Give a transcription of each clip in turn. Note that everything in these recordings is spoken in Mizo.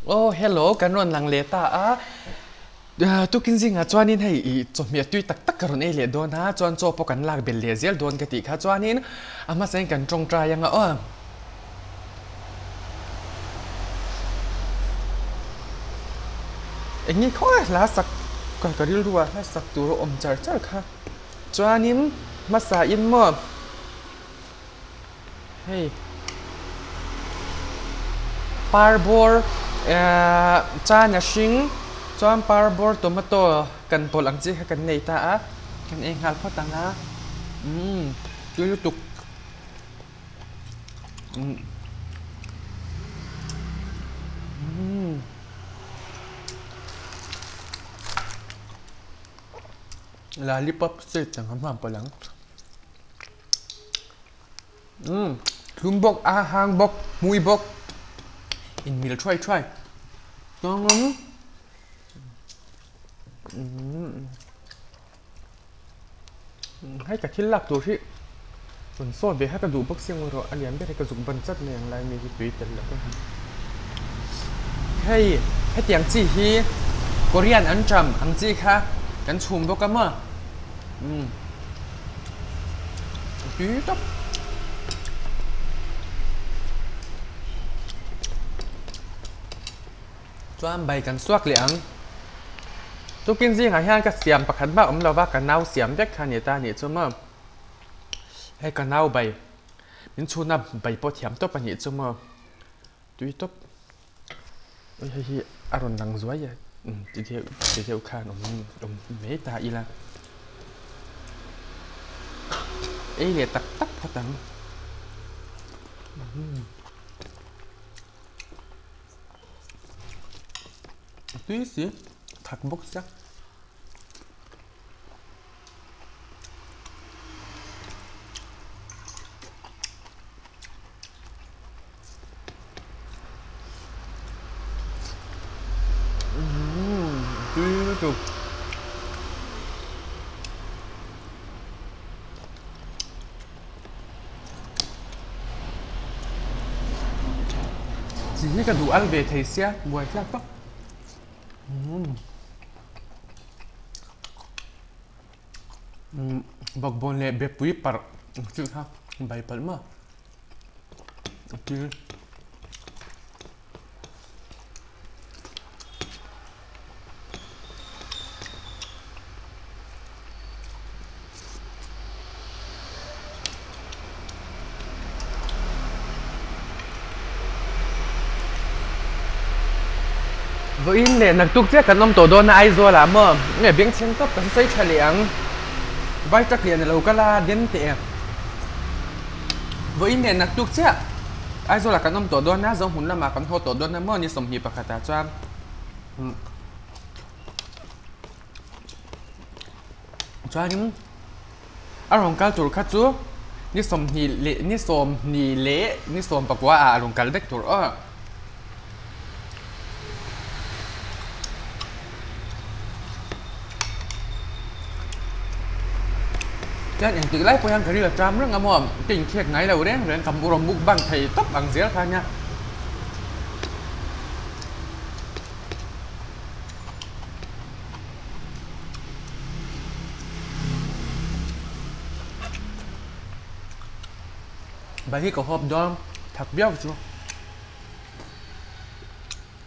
Aw hello kan rawn lang leh ta a, tukin zingah chuanin hei ih chawhmeh tui tak tak ka rawn ei leh dawn a, chuan chaw pawh kan lak belh leh zel dawn ka tih kha chuanin a hmasain kan tawngtai anga aw. Eng nge khaw hla sak ka rilru ah hla sak tur a awm char char kha chuanin hmasa in maw hei par bawr ehh chan a hring chuan par bawr tomato kan pawlh ang chi kha kan nei ta a kan ei nghal phawt ang a umm tui lutuk. Lollipop sweet ang hman pawlh ang umm thlum bawk a hang bawk hmui bawk inmil thuai thuai chuangin umm. Hei ka thil lak tur hi rawn sawt ve kha ka duh bawk sia erawh a lian ber hi ka zuk ban chat mai ang lai mi hi tui tel loh ka hmu. Hei hetiang chi hi Korean an ṭam ang chi kha kan chhum bawk a maw umm a tui tawp. Chuan bai kan suak leh ang. Tukin zingah hian ka siam pakhat bak awm lova ka nau siam vek kha a ni ta a nih chu maw. Hei ka nau bai min chhuna bai pawh thiam tawp a nih chu maw. Tui tawp. Ui hei hi a rawn lang zuai a ti deuh ti deuh khan awm awm mai ta ila. Ei leh tak tak phawt ang. A tui si that bawk sia. Umm tui lutuk. Chi hi ka duh al ve thei sia buai tlak vak bakbawn leh bepui parh ang chi kha bai palh maw a kil. Vawiin leh naktuk chiah kan awm tawh dawn a Aizawl ah maw nge bengchheng tawp kan sawi tha leh ang vai tak lian a lo kal a den teh vawiin leh naktuk chiah Aizawl ah kan awm tawh dawn a Zohmun lamah kan haw tawh dawn a maw ni 21 ah chuan Chuanin a rawn kal tur kha chu ni 20 leh ni 20 leh ni 19 ah a rawn kal vek tur aw. Chuan engtik lai pawh hian ka ril a ṭam reng a maw ka inkhek ngai lo reng reng ka rawn mukbang thei tawp ang zel kha nia. Bai hi ka hawp dawn thak viau chu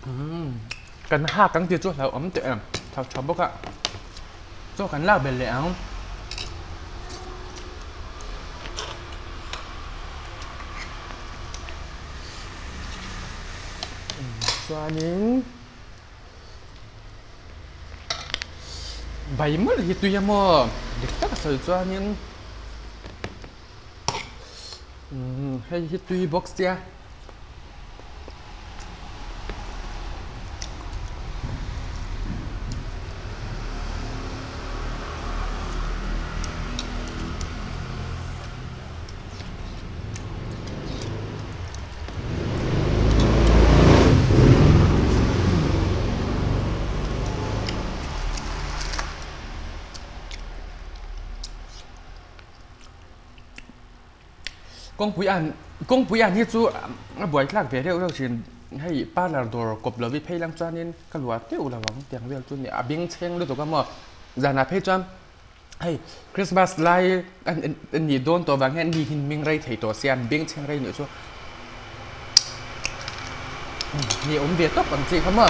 umm kan hak ang tih chu hlauhawm teh em thak tha bawk a chaw kan lak belh leh ang. Chuanin bai mawlh hi tui a maw dik tak a sawi chuanin umm hei hi tui bawk sia. Kawngpui an kawngpui an hi chu a buai thlak ve reuh reuh thin. Hei parlour dawr kawp lo hi phei lang chuanin ka luah teuh lo ang tiang vel chu ni a beng chheng lutuk a maw zanah phei chuan hei Christmas lai a nih dawn tawh vang hian mi hi meng rei thei tawh sia an beng chheng rei nih chu hne awm ve tawp ang chi kha maw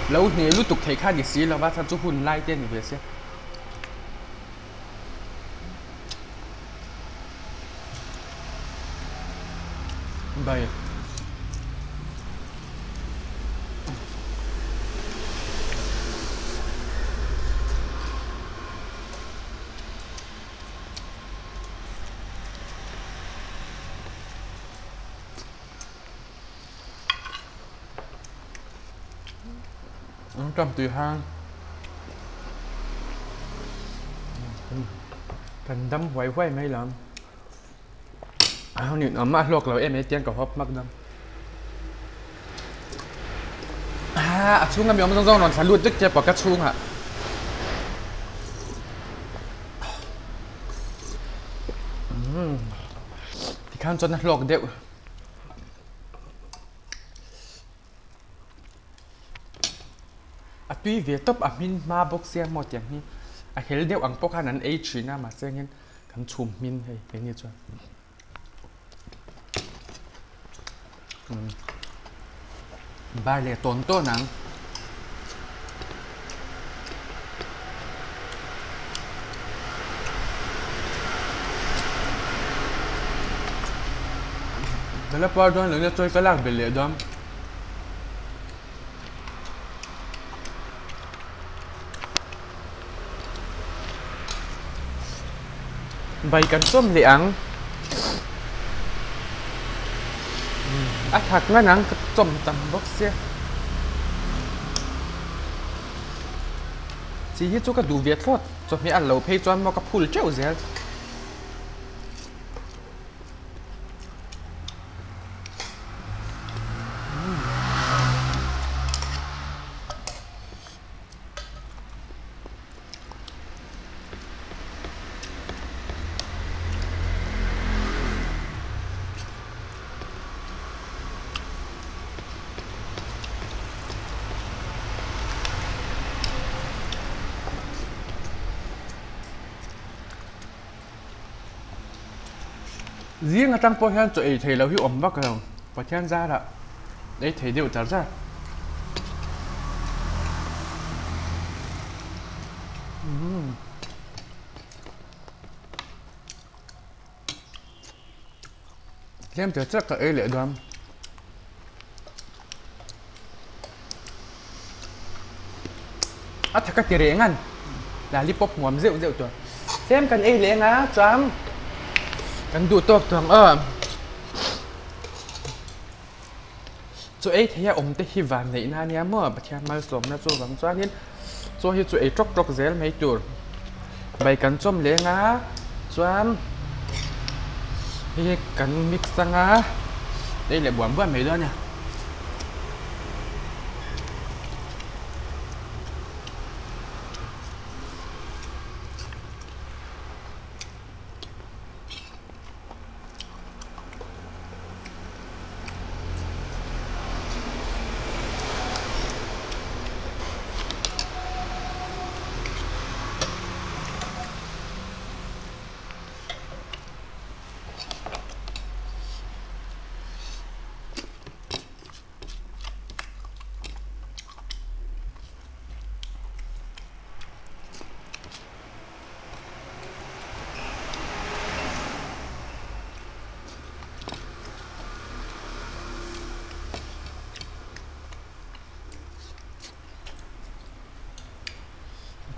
lo hne lutuk theih kha ni si lo va chhan chu hun lai te a ni ve sia. Bai. An tam tui hang. Kan dam huai huai mai lam. A ni awm a hlawk lo em e tiang ka hawp hmak dam. A chhunga mi awm zawng zawng rawn thla lut vek che pawh ka chhungah. Tikhan chuan a hlawk deuh. A tui ve tawp a hmin hma bawk sia maw tiang hi a hel deuh ang pawh khan an ei thin a mahse engin kan chhum hmin hei keini chuan bar leh tawn tawn ang. Ka la par dawn lo nia chawi ka lak belh leh dawn. Bai kan chawm leh ang. A thak ngan ang ka chawm tam bawk sia. Chi hi chu ka duh ve thlawt chawhmeh a lo phei chuan maw ka phul teuh zel. Zing atang pawh hian chaw ei thei lo hi awm vak lo Pathian zarah ei thei deuh char char. Tlem te chiah ka ei leh dawn. A thak a ti reng an lollipop hmuam zeuh zeuh tur. Tlem kan ei leh anga chuan kan duh tawk tur ang aw. Chu ei thei a awm te hi van neih na ania maw Pathian malsawmna chu vang chuanin chaw hi chu ei tawk tawk zel mai tur bai kan chawm leng a chuan hei hi kan mix anga ei leh buam buam mai dawn a ni.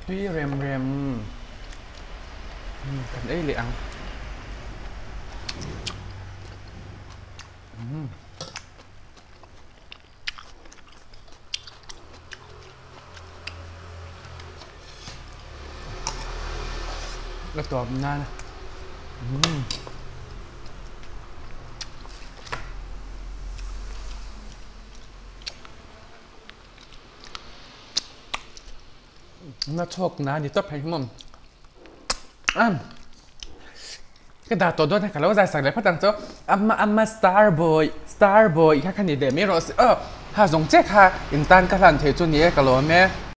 Tui rem rem kan ei leh ang. Ka tawp nan umm na chhawk na ni tawp hei hi maw am ka dah tawh dawn a ka lo zai sak leh phawt ang chu amma amma star boy. Star boy kha kha ni leh mai rawh se aw. Ha zawng che kha in tan ka hlan thei chu ni e ka lawm e.